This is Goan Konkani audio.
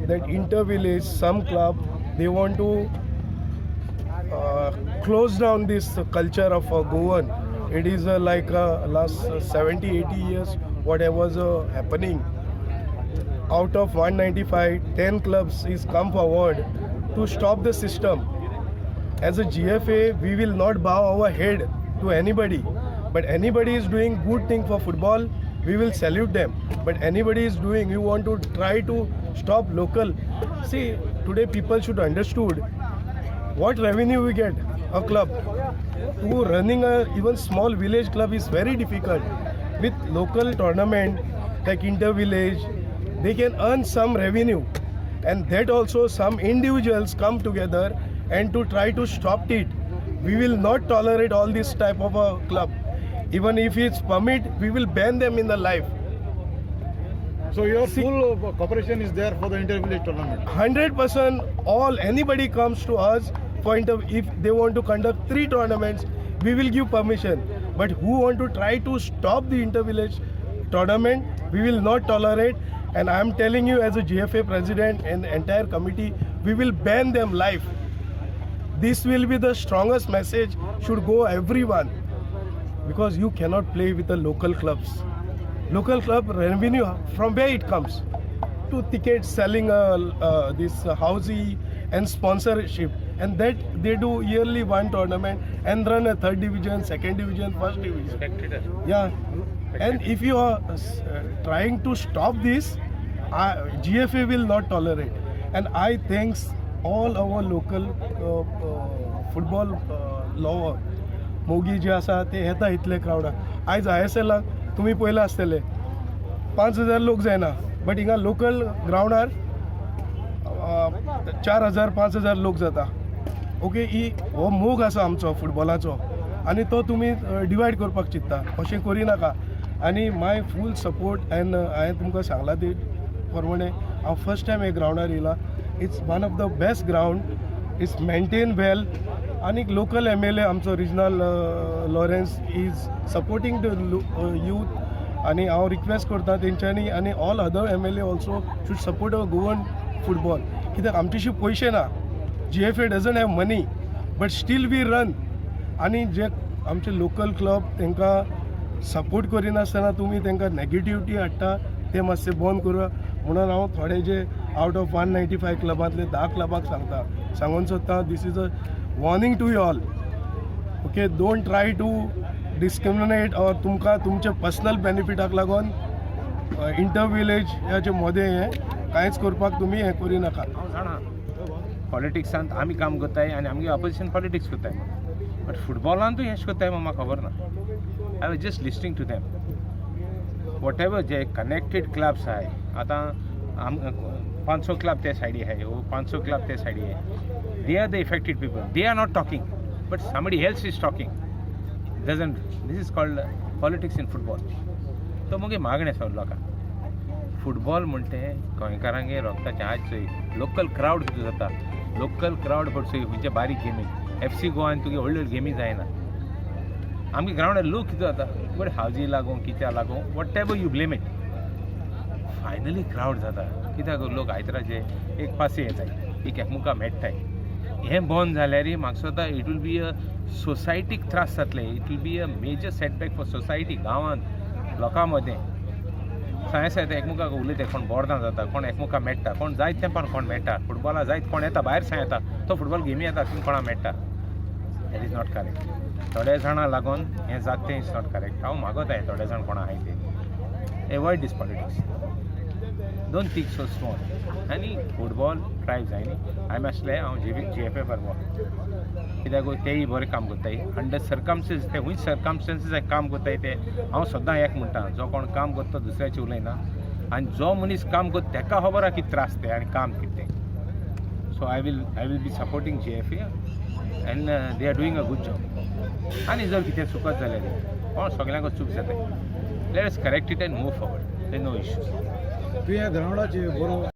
That inter village, some club, they want to close down this culture of Goan. It is like last 70, 80 years, whatever was happening. Out of 195, 10 clubs is come forward to stop the system. As a GFA, we will not bow our head to anybody. But anybody is doing good thing for football, we will salute them. But anybody is doing, you want to try to stop local. See, today people should understood what revenue we get a club to running a even small village club is very difficult. With local tournament like inter village, they can earn some revenue, and that also some individuals come together and to try to stop it. We will not tolerate all this type of a club. Even if it's permit, we will ban them in the life. So your full cooperation is there for the inter-village tournament. 100%. All, anybody comes to us for inter, if they want to conduct three tournaments, we will give permission. But who want to try to stop the inter-village tournament, we will not tolerate. And I am telling you, as a GFA president and entire committee, we will ban them life. This will be the strongest message should go everyone, because you cannot play with the local clubs. Local club revenue, from where it comes? To tickets selling, this housey and sponsorship, and that they do yearly one tournament and run a third division, second division, first division. Yeah, and if you are trying to stop this, GFA will not tolerate. And I thanks all our local football lover, मोगी जे आसा ते येता इतले क्रावडाक. आयज आयएसएलाक तुमी पळयलां आसतलें, 5000 लोक जायना, बट हिंगा लोकल ग्रावंडार 4000, 5000 लोक जाता. ओके, ही हो मोग आसा आमचो फुटबॉलाचो आनी तो तुमी डिवायड करपाक चिंत्ता, अशें करिनाका. आनी माय फूल सपोर्ट एंड हांवें तुमकां सांगलां ते प्रमाणे हांव फर्स्ट टायम हे ग्रावंडार येयला. It's one of the best ground, it's maintain well. आनी लोकल एमएलए आमचो regional Lawrence is supporting the youth. आनी हांव रिक्वेस्ट करता तेंच्यांनी आनी all other MLA also should support a Goan football, कित्याक आमचेशी पयशे ना. GFA doesn't have money, but still we run. आनी जे आमचे लोकल क्लब तांकां सपोर्ट करिनासतना तुमी तांकां नेगेटिविटी हाडटा, ते मातशें बंद करा म्हणून हांव थोडे जे out of 195 क्लबांतले 10 क्लबाक सांगता, सांगून सोदता, this is a warning to you all, okay? Don't try to discriminate or तुमकां तुमच्या पर्सनल बेनिफिटाक लागून इंटर विलेज ह्याचे मदें हें कांयच करपाक तुमी हें करिनाका. हांव जाणा, पॉलिटिक्सांत आमी काम करताय आनी आमगे ऑपोजिशन पॉलिटिक्स करताय, बट फुटबॉलांतूय हें करताय म्हूण म्हाका खबर ना. I was just listening to them. Whatever J connected clubs आहाय, आतां आम 500 क्लब ते सायडी आहाय, वो 500 क्लब ते सायडी आहाय, they are the affected people. They are not talking, but somebody else is talking. Doesn't this is called politics in football. तो मागीर मागणें आसा लोकांक, फुटबॉल म्हणटे गोंयकारांगे रोगताचें. आज चोय लोकल क्रावड कितें जाता, लोकल क्रावड बट चोय खंयच्या बारीक गेमीक एफसी गोवान तुगे व्हडले व्हडले गेमी जायना. आमगे ग्रावंडार लोक कितें जाता, बरें हावजी लागूं, कित्याक लागूं, whatever you blame it, finally crowd जाता. कित्याक लोक आयतराचे एक पासी येताय, एक एकमुका मेळटाय. हें बंद जाल्यार म्हाका दिसता it will be अ सोसायटीक त्रास जातले. It will be a major setback for society. गांवांत लोकां मदें सांय येता, एकमुखाक उलयता, कोण बोर्दां जाता, कोण एकमुखा मेळटा, कोण जायत तेंपार कोण मेळटा फुटबॉला, जायत कोण येता भायर सांय येता, तो फुटबॉल गेमी येता, थिंग कोणा मेळटा. That is not correct. थोडे जाणां लागून हें जाता तें is not correct. हांव मागोताय थोडे जाण कोणा आहाय ते, avoid this politics, don't think so small. आनी फुटबॉल ट्रायब जाय न्ही. हांवें आसलें, हांव जीएफए बरोबर, कित्याक तेय बरें काम करताय अंडर सर्कमस्टन्स. ते खूंय सर्कमस्टन्सीस काम करताय ते हांव सद्दां एक म्हणटा, जो कोण काम करता तो दुसऱ्याचे उलयना आनी जो मनीस काम करता ताका खबर आहा कितें त्रास ते आनी काम कितें तें. So I will be supporting GFA and they are doing a good job. आनी जर कितें चुकत जाल्यार, कोण सगळ्यांक चूक जाता, let us correct it and move forward, no issues. तुवें ह्या ग्रावंडाचे बरो